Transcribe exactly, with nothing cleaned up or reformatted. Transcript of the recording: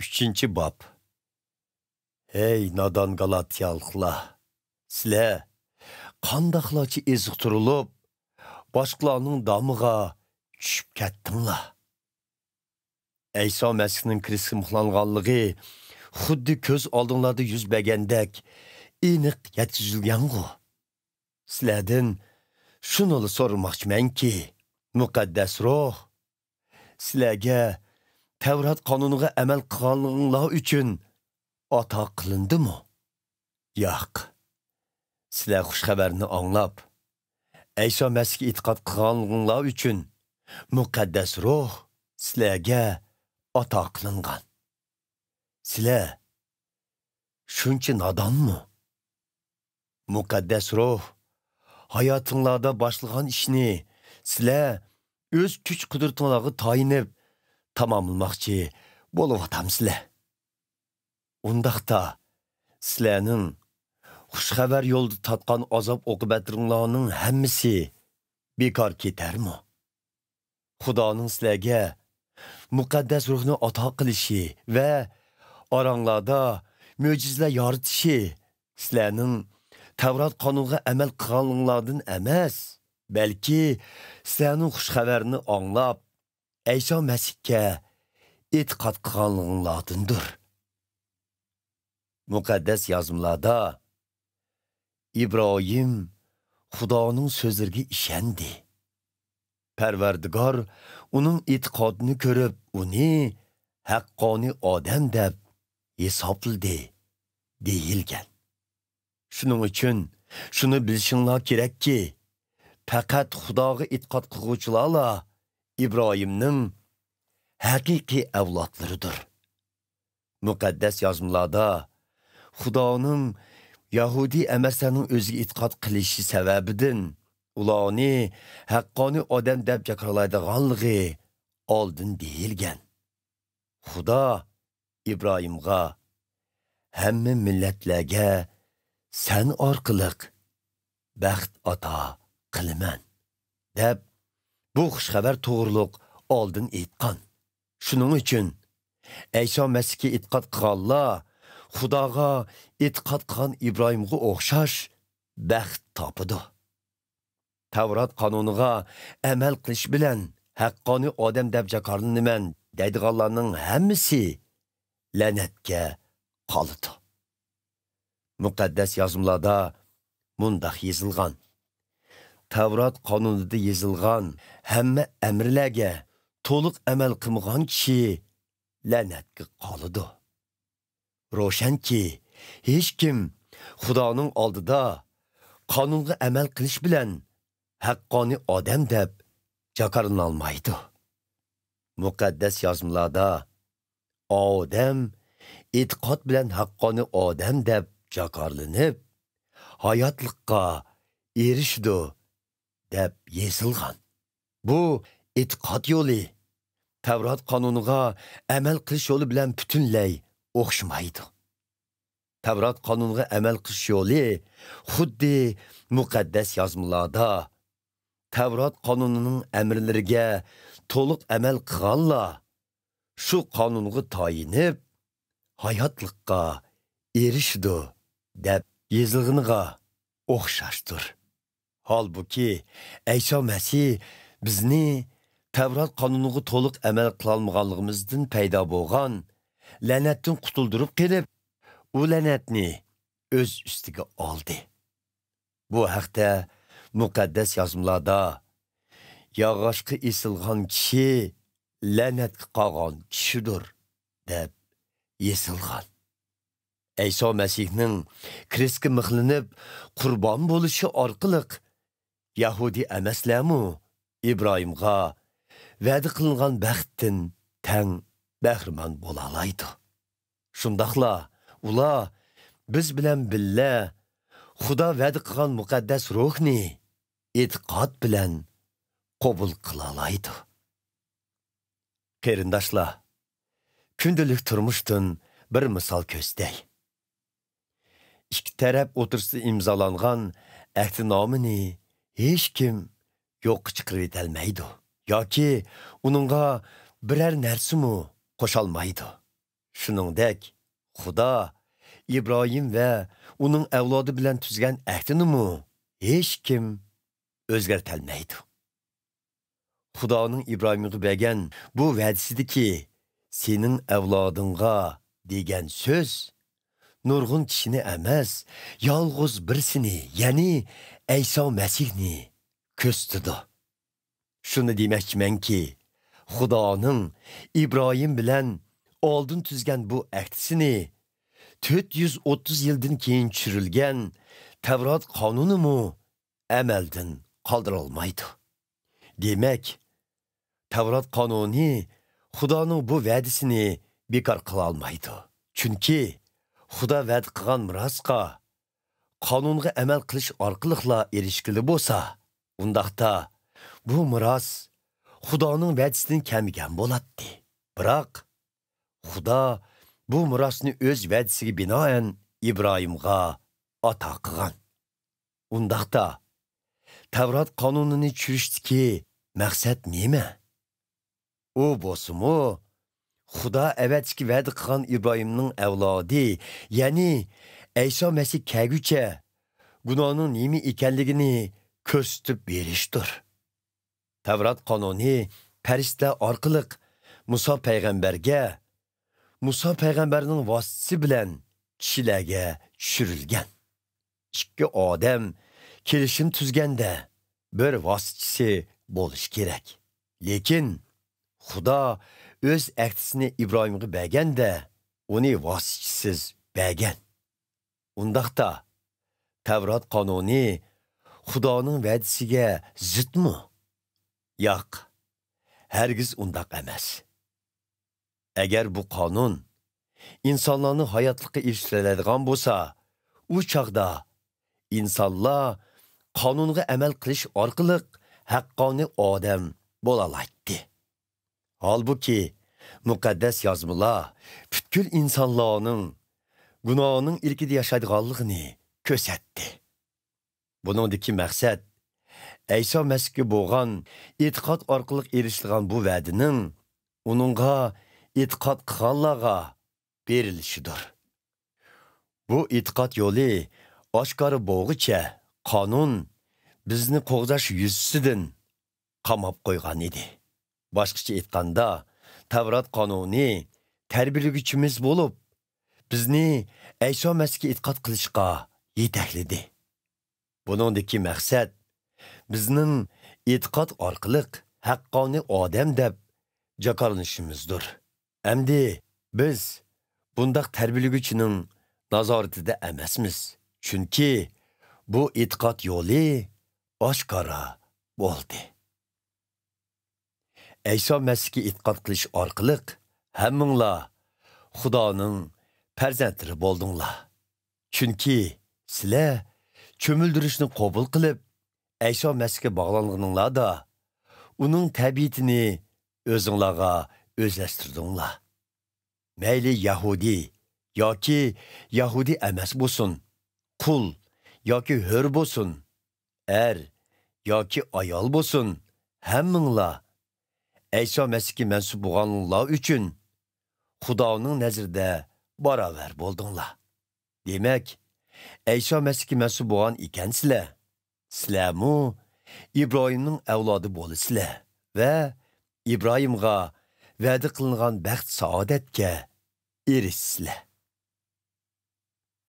ئۈچىنچى باب. ھەي نادان گالاتىيالىقلار! سىلەر قانداقلارچە ئېزىقتۇرۇلۇپ، باشقىلارنىڭ دامىغا چۈشۈپ كەتتىڭلار. ئەيسا مەسىھنىڭ كرېستكە مۇخلانغانلىقى خۇددى كۆز ئالدىڭلاردا يۈز بەرگەندەك ئېنىق يەتكۈزۈلگەنغۇ؟ سىلەردىن شۇنىلا سورىماقچىمەنكى، مۇقەددەس روھ سىلەرگە تەۋرات قانۇنىغا ئەمەل قىلغانلىقىڭلار ئۈچۈن ئاتا قىلىندىمۇ؟ ياق. سىلەر خۇش خەۋەرنى ئاڭلاپ، ئەيسا مەسىھكە ئېتىقاد قىلغانلىقىڭلار ئۈچۈن مۇقەددەس روھ سىلەرگە ئاتا قىلىنغان. سىلەر شۇنچە نادانمۇ؟ مۇقەددەس روھ ھاياتىڭلاردا باشلىغان ئىشنى سىلەر ئۆز كۈچ-قۇدرىتىڭلارغا تايىنىپ تاماملىماقچى بولۇۋاتامسىلەر؟ ئۇنداقتا سىلەرنىڭ خۇش خەۋەر يولىدا تارتقان ئازاب-ئوقۇبەتلىرىڭلارنىڭ ھەممىسى بىكار كېتەرمۇ؟ خۇدانىڭ سىلەرگە مۇقەددەس روھنى ئاتا قىلىشى ۋە ئاراڭلاردا مۆجىزىلەر يارىتىشى سىلەرنىڭ تەۋرات قانۇنغا ئەمەل قىلغانلىقىڭلاردىن ئەمەس، بەلكى سىلەرنىڭ خۇش خەۋەرنى ئاڭلاپ، ئەيسا مەسىھكە ئېتىقاد قىلغانلىقىڭلاردىندۇر. مۇقەددەس يازمىلاردا ئىبراھىم خۇدانىڭ سۆزلىرىگە ئىشەندى. پەرۋەردىگار ئۇنىڭ ئېتىقادىنى كۆرۈپ، ئۇنى ھەققانىي ئادەم دەپ ھېسابلىدى، دېيىلگەن. شۇنىڭ ئۈچۈن شۇنى بىلىشىڭلار كېرەككى، پەقەت خۇداغا ئېتىقاد قىلغۇچىلارلا ئىبراھىمنىڭ ھەقىقىي ئەۋلادلىرىدۇر. مۇقەددەس يازمىلاردا خۇدانىڭ يەھۇدىي ئەمەسلەرنىڭ ئۆزىگە ئېتىقاد قىلىشى سەۋەبىدىن ئۇلارنى ھەققانىي ئادەم دەپ جاكارلايدىغانلىقى ئالدىن دېيىلگەن. خۇدا ئىبراھىمغا، «ھەممە مىللەتلەرگە سەن ئارقىلىق بەخت ئاتا قىلىمەن» دەپ، بۇ خۇش خەۋەر توغرۇلۇق ئالدىن ئېيتقان. شۇنىڭ ئۈچۈن ئەيسا مەسىھكە ئېتىقاد قىلغانلار خۇداغا ئېتىقاد قىلغان ئىبراھىمغا ئوخشاش بەخت تاپىدۇ. تەۋرات قانۇنىغا ئەمەل قىلىش بىلەن ھەققانىي ئادەم دەپ جاكارلىنىمەن دەيدىغانلارنىڭ ھەممىسى لەنەتكە قالىدۇ. مۇقەددەس يازمىلاردا مۇنداق يېزىلغان: «تەۋرات قانۇنىدا يېزىلغان ھەممە ئەمىرلەرگە تولۇق ئەمەل قىلمىغان كىشى لەنەتكە قالىدۇ.» روشەنكى، ھېچكىم خۇدانىڭ ئالدىدا قانۇنغا ئەمەل قىلىش بىلەن ھەققانىي ئادەم دەپ جاكارلىنالمايدۇ. مۇقەددەس يازمىلاردا «ئادەم ئېتىقاد بىلەن ھەققانىي ئادەم دەپ جاكارلىنىپ، ھاياتلىققا ئېرىشىدۇ» دەپ يېزىلغان. بۇ ئېتىقاد يولى تەۋرات قانۇنىغا ئەمەل قىلىش يولى بىلەن پۈتۈنلەي ئوخشىمايدۇ. تەۋرات قانۇنىغا ئەمەل قىلىش يولى خۇددى مۇقەددەس يازمىلاردا، تەۋرات قانۇنىنىڭ ئەمىرلىرىگە تولۇق ئەمەل قىلغانلار شۇ قانۇنغا تايىنىپ، ھاياتلىققا ئېرىشىدۇ، دەپ يېزىلغىنىغا ئوخشاشتۇر. ھالبۇكى، ئەيسا مەسىھ بىزنى تەۋرات قانۇنىغا تولۇق ئەمەل قىلالمىغانلىقىمىزدىن پەيدا بولغان لەنەتتىن قۇتۇلدۇرۇپ قېلىپ، ئۇ لەنەتنى ئۆز ئۈستىگە ئالدى. بۇ ھەقتە مۇقەددەس يازمىلاردا، «ياغاچقا ئېسىلغان كىشى لەنەتكە قالغان كىشىدۇر» دەپ يېزىلغان. ئەيسا مەسىھنىڭ كرېستكە مىخلىنىپ قۇربان بولۇشى ئارقىلىق يەھۇدىي ئەمەسلەرمۇ ئىبراھىمغا ۋەدە قىلىنغان بەختتىن تەڭ بەھرىمەن بولالايدۇ. شۇنداقلا ئۇلار بىز بىلەن بىللە خۇدا ۋەدە قىلغان مۇقەددەس روھنى ئېتىقاد بىلەن قوبۇل قىلالايدۇ. قېرىنداشلار، كۈندىلىك تۇرمۇشتىن بىر مىسال كۆرسىتەي. ئىككى تەرەپ ئوتتۇرىسىدا ئىمزالانغان ئەھدىنامىنى ھېچكىم يوققا چىقىرىۋېتەلمەيدۇ ياكى ئۇنىڭغا بىرەر نەرسىمۇ قوشالمايدۇ. شۇنىڭدەك، خۇدا ئىبراھىم ۋە ئۇنىڭ ئەۋلادى بىلەن تۈزگەن ئەھدىنىمۇ ھېچكىم ئۆزگەرتەلمەيدۇ. خۇدانىڭ ئىبراھىمغا بەرگەن بۇ ۋەدىسىدىكى «سېنىڭ ئەۋلادىڭغا» دېگەن سۆز نۇرغۇن كىشىنى ئەمەس، يالغۇز بىرسىنى، يەنى ئەيسا مەسىھنى كۆرسىتىدۇ. شۇنى دېمەكچىمەنكى، خۇدانىڭ ئىبراھىم بىلەن ئالدىن تۈزگەن بۇ ئەھدىسىنى تۆت يۈز ئوتتۇز يىلدىن كېيىن چۈشۈرۈلگەن تەۋرات قانۇنىمۇ ئەمەلدىن قالدۇرالمايدۇ. دېمەك، تەۋرات قانۇنى خۇدانىڭ بۇ ۋەدىسىنى بىكار قىلالمايدۇ. چۈنكى خۇدا ۋەدە قىلغان مىراسقا قانۇنغا ئەمەل قىلىش ئارقىلىقلا ئېرىشكىلى بولسا، ئۇنداقتا بۇ مىراس خۇدانىڭ ۋەدىسىدىن كەلمىگەن بولاتتى. بىراق، خۇدا بۇ مىراسنى ئۆز ۋەدىسىگە بىنائەن ئىبراھىمغا ئاتا قىلغان. ئۇنداقتا، تەۋرات قانۇنىنى چۈشۈرۈشتىكى مەقسەت نېمە؟ ئۇ بولسىمۇ، خۇدا ئەۋەتىشكە ۋەدە قىلغان ئىبراھىمنىڭ ئەۋلادى، يەنى ئەيسا مەسىھ كەلگۈچە گۇناھنىڭ نېمە ئىكەنلىكىنى كۆرسىتىپ بېرىشتۇر. تەۋرات قانۇنى پەرىشتىلەر ئارقىلىق مۇسا پەيغەمبەرگە، مۇسا پەيغەمبەرنىڭ ۋاسىتىسى بىلەن كىشىلەرگە چۈشۈرۈلگەن. ئىككى ئادەم كېلىشىم تۈزگەندە بىر ۋاسىتىچىسى بولۇشى كېرەك. لېكىن خۇدا ئۆز ئەھدىسىنى ئىبراھىمغا بەرگەندە، ئۇنى ۋاسىتىچىسىز بەرگەن. ئۇنداقتا، تەۋرات قانۇنى خۇدانىڭ ۋەدىسىگە زىتمۇ؟ ياق، ھەرگىز ئۇنداق ئەمەس. ئەگەر بۇ قانۇن ئىنسانلارنى ھاياتلىققا ئېرىشتۈرەلەيدىغان بولسا، ئۇ چاغدا ئىنسانلار قانۇنغا ئەمەل قىلىش ئارقىلىق ھەققانىي ئادەم بولالايتتى. ھالبۇكى، مۇقەددەس يازمىلار پۈتكۈل ئىنسانلارنىڭ گۇناھنىڭ ئىلكىدە ياشايدىغانلىقىنى كۆرسەتتى. بۇنىڭدىكى مەقسەت، ئەيسا مەسىھكە بولغان ئېتىقاد ئارقىلىق ئېرىشىدىغان بۇ ۋەدىنىڭ ئۇنىڭغا ئېتىقاد قىلغانلارغا بېرىلىشىدۇر. بۇ ئېتىقاد يولى ئاشكارا بولغۇچە، قانۇن بىزنى قوغداش يۈزىسىدىن قاماپ قويغان ئىدى. باشقىچە ئېيتقاندا، تەۋرات قانۇنى تەربىيەلىگۈچىمىز بولۇپ، بىزنى ئەيسا مەسىھكە ئېتىقاد قىلىشقا يېتەكلىدى. بۇنىڭدىكى مەقسەت، بىزنىڭ ئېتىقاد ئارقىلىق ھەققانىي ئادەم دەپ جاكارلىنىشىمىزدۇر. ئەمدى بىز بۇنداق تەربىيەلىگۈچىنىڭ نازارىتىدە ئەمەسمىز، چۈنكى بۇ ئېتىقاد يولى ئاشكارا بولدى. ئەيسا مەسىھكە ئېتىقاد قىلىش ئارقىلىق ھەممىڭلار خۇدانىڭ پەرزەنتلىرى بولدۇڭلار. چۈنكى سىلەر چۆمۈلدۈرۈشنى قوبۇل قىلىپ، ئەيسا مەسىھكە باغلانغىنىڭلاردا، ئۇنىڭ تەبىئىتىنى ئۆزۈڭلارغا ئۆزلەشتۈردۈڭلار. مەيلى يەھۇدىي ياكى يەھۇدىي ئەمەس بولسۇن، قۇل ياكى ھۆر بولسۇن، ئەر ياكى ئايال بولسۇن، ھەممىڭلار ئەيسا مەسىھكە مەنسۇپ بولغانلار ئۈچۈن خۇدانىڭ نەزىرىدە باراۋەر بولدۇڭلار. دېمەك، ئەيسا مەسىھكە مەنسۇپ بولغان ئىكەنسىلەر، سىلەرمۇ ئىبراھىمنىڭ ئەۋلادى بولىسىلەر ۋە ئىبراھىمغا ۋەدە قىلىنغان بەخت-سائادەتكە ئېرىشىسىلەر.